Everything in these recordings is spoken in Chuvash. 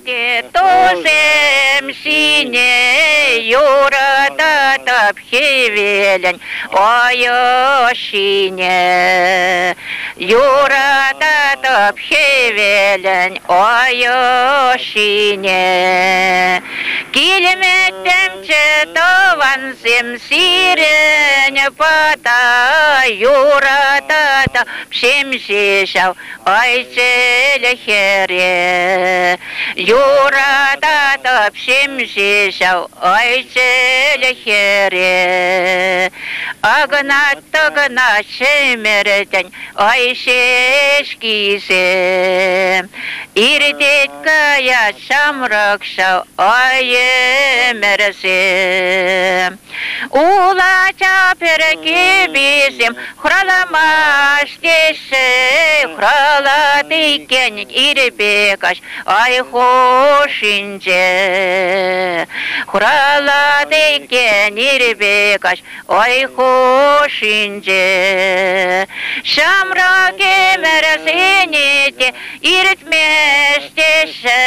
Тусем ҫине юрататӑп хӗвелӗн ӑшшине. Юрататӑп хӗвелӗн ӑшшине. Килметтӗмччӗ, тӑвансем, сирӗн пата, юрататӑп ҫемҫе ҫав Ай, чӗлхере юрататӑп ҫемҫе ҫав, ай, чӗлхере. Акӑна-тӑкӑна ҫӗмӗртӗн, ай, ҫеҫкисем. Иртет каять ҫамрӑк ҫав, ай, ӗмӗрсем. Улача пӗркеписем хӑраламасть теҫҫӗ, хӑралать иккен ирпе каҫ ай хушшинче. Хӑралать иккен ирпе каҫ ай хушшинче. Ҫамрӑк ӗмӗрсене те иртмест теҫҫӗ,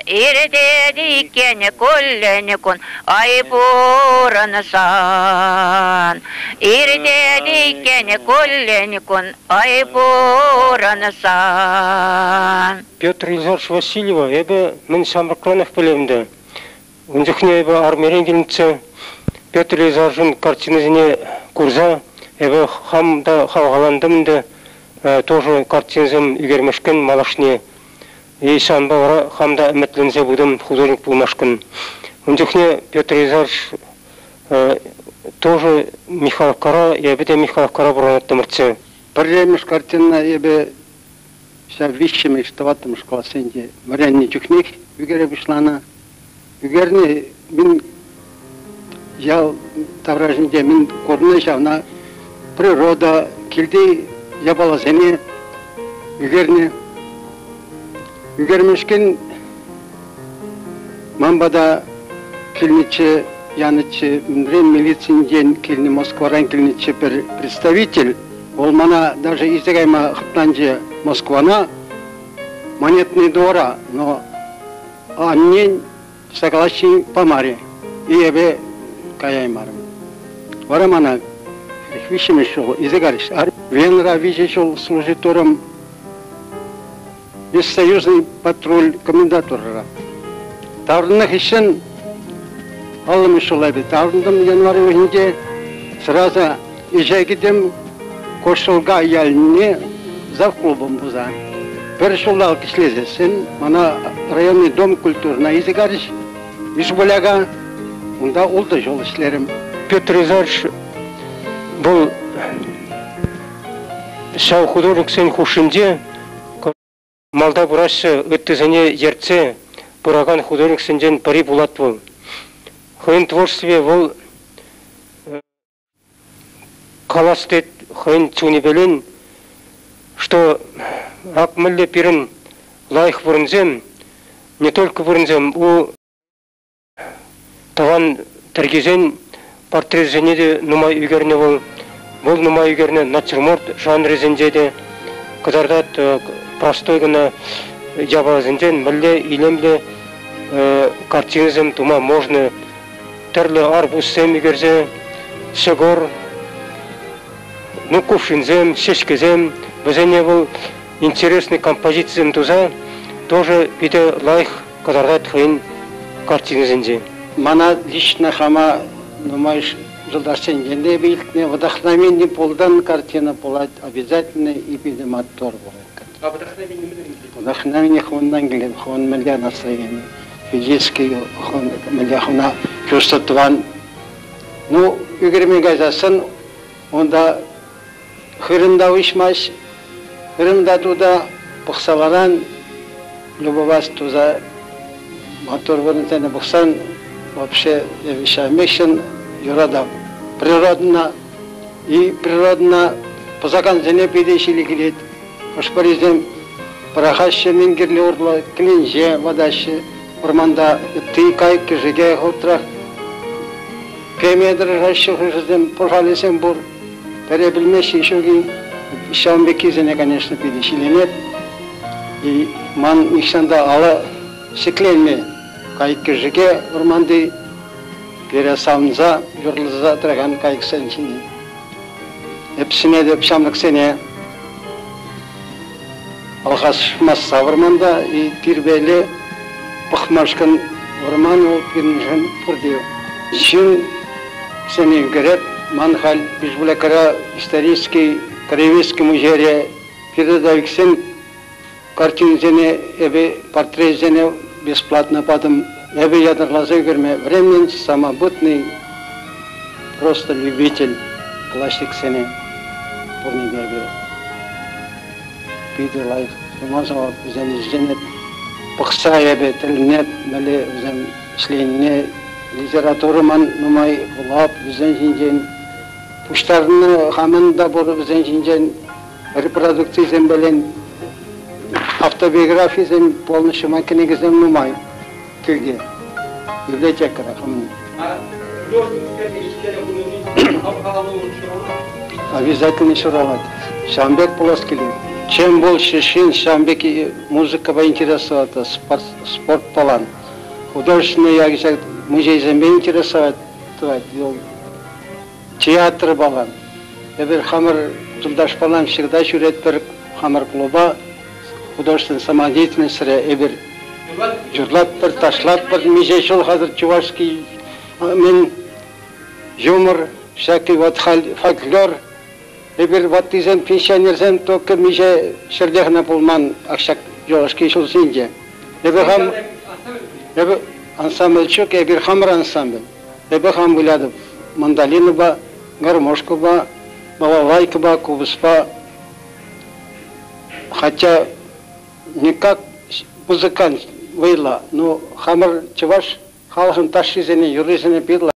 иртет иккен куллен кун Ай пурӑнсан, иртет иккен куллен-кун, ай пурӑнсан. Петр Ильич Васильева эпӗ мӗн ҫамрӑкранах пӗлетӗп. Ун чухне эпӗ армирен килнӗччӗ. Петр Ильичшӑн картинӑсене курса эпӗ хам та хавхалантӑм ӗнтӗ, тоже картинӑсем ӳкермешкӗн малашне. И ҫавӑнпа вара хам та ӗмӗтленсе пытӑм художник пулмашкӑн. Ун чухне Петр Ильич тоже Михайловкара, эпӗ те Михайловкара пурӑнаттӑмӑрччӗ. Пӗрремӗш картина эпӗ ҫав виҫҫӗмӗш, тӑваттӑмӗш классенче вӗреннӗ чухнех ӳкере пуҫланӑ. Ӳкерни мӗн ял таврашӗнче мӗн курнӑ ҫавна природа, килти япаласене ӳкернӗ. Ӳкермешкӗн ман пата килнӗччӗ, янӑччӗ мӗнрен милицинчен килнӗ, Москваран килнӗччӗ пӗр представитель. Вӑл мана даже илсе кайма хӑтланчӗ Москвана, монетный двора, но аннен согласие памарӗ. И эпӗ каяймарӑм. Вара мана виҫҫӗмӗш ҫул илсе карӗҫ. Венӑра виҫӗ ҫул служить турӑм. Союзный патруль комендатурӑра. Таврӑннӑ хыҫҫӑн аллӑмӗш ҫул эпӗ таврӑнтӑм январь уйӑхӗнче. Сразу ӗҫе кӗтӗм Кошелка ялне завклубом пулса. Пӗр ҫулталӑк ӗҫлесессӗн мана районный дом культурӑна илсе карӗҫ Ишбуляка. Унта ултӑ ҫул ӗҫлерӗм. Петр Исаевич вӑл ҫав художниксен хушшинче малта пыраҫҫӗ, ыттисене ертсе пыракан художниксенчен пӗри пулать вӑл. Хӑйӗн творчествипе вӑл калас тет хӑйӗн чунӗпелен, что ак мӗнле пирӗн лайӑх вырӑнсем, не только вырӑнсем, у Тӑван тӗркисен портречӗсене те нумай ӳкернӗ вӑл. Вӑл нумай ӳкернӗ натюрморт жанрӗсенче те кӑтартать простой кӑна япаласенчен мӗнле илемлӗ картинӑсем тума можно. Тӗрлӗ арбузсем ӳкерсе, ҫӑкӑр, ну, кувшинсем, ҫеҫкесем, вӗсене вӑл интересный композицисем туса тоже питӗ лайӑх кӑтартать хӑйӗн картинисенче. Мана лично хама нумай юлташсенчен те эпӗ илтнӗ «Вдохновение» пултан картина пулать обязательно и питӗ маттур пулать. А вдохновение мӗнрен килет? Вдохновение хӑвӑнтан килет, хӑвӑн мӗнле настроени, физически хӑвӑн мӗнле хӑвна чувство тӑван. Ну, ӳкерме кайсассӑн унта хырӑм та уҫмасть, хырӑм та тута, пӑхса ларан, любовас туса мотор вырӑнсене пӑхсан вообще ҫавмешшӗн юратап. Природӑна и природӑна пӑсакансене питӗ ҫилӗ килет. Хӑш-пӗрисем пӑрахаҫҫӗ мӗн кирлӗ урлӑ, кӗленче ватаҫҫӗ. Вӑрманта ытти кайӑк-кӗшӗке хӑвӑртрах пеме тӑрӑшаҫҫӗ, хӑшӗсем пӑшалӗсем пур. Пӗре пӗлмеҫҫӗ ҫук-и? Ҫавӑн пеккисене, конечно, питӗ ҫиленет. И ман нихҫан та алӑ ҫӗкленме кайӑк-кӗшӗке вӑрманти пире савӑнса юрласа тӑракан кайӑксем ҫине. Эп сӗнетӗп ҫамрӑксене алхасмасса вӑрманта и тирпейлӗ пӑхмашкӑн вӑрман вӑл пирӗншӗн пурте. Ҫынсене ӳкереп, ман халь Бижбулякра исторический краеведческий музейре передовиксен картинисене эпӗ портретсене бесплатно патӑм. Эпӗ ятарласа ӳкерме вӗренмен, самобытный просто любитель классиксене пурне те эпӗ питӗ лайӑх тумасӑр вӗсен ӗҫӗсене пӑхса эпӗ тӗлӗнеп, мӗнле вӗсем ӗҫленине. Литература ман нумай вулап вӗсен ҫинчен. Пуҫтарӑннӑ хамӑн та пур вӗсен ҫинчен репродукцисемпелен автобиографисем полностью ман кӗнекесем нумай килте библиотекӑра хамӑн. Обязательно ҫуралать. Ҫавӑн пек пулас килет. Чем больше ҫын ҫавӑн пек музыкӑпа интересоваться, спортпалан. Художественный ҫак музейсемпе интересовать тӑвать. Театрпалан. Эпир хамӑр юлташпалан всегда ҫӳретпӗр хамӑр клуба. Художественный самодеятельностьре эпир юрлатпӑр, ташлатпӑр. Миҫе ҫул хатӗр чувашский мӗн юмор, всякий вот фольклор. Эпир ваттисем, пенсионерсем только миҫе ҫӗрте кӑна пулман ак ҫак юлашки ҫулсенче. Эпӗ хам эпӗ ансамбль ҫук, эпир хамӑр ансамбль. Эпӗ хам вылятӑп мандолинӑпа, гармошкӑпа, балалайкӑпа, купӑспа. Хотя никак музыкант вӑйла, но хамӑр чӑваш халӑхӑн ташшисене, юррисене питӗ.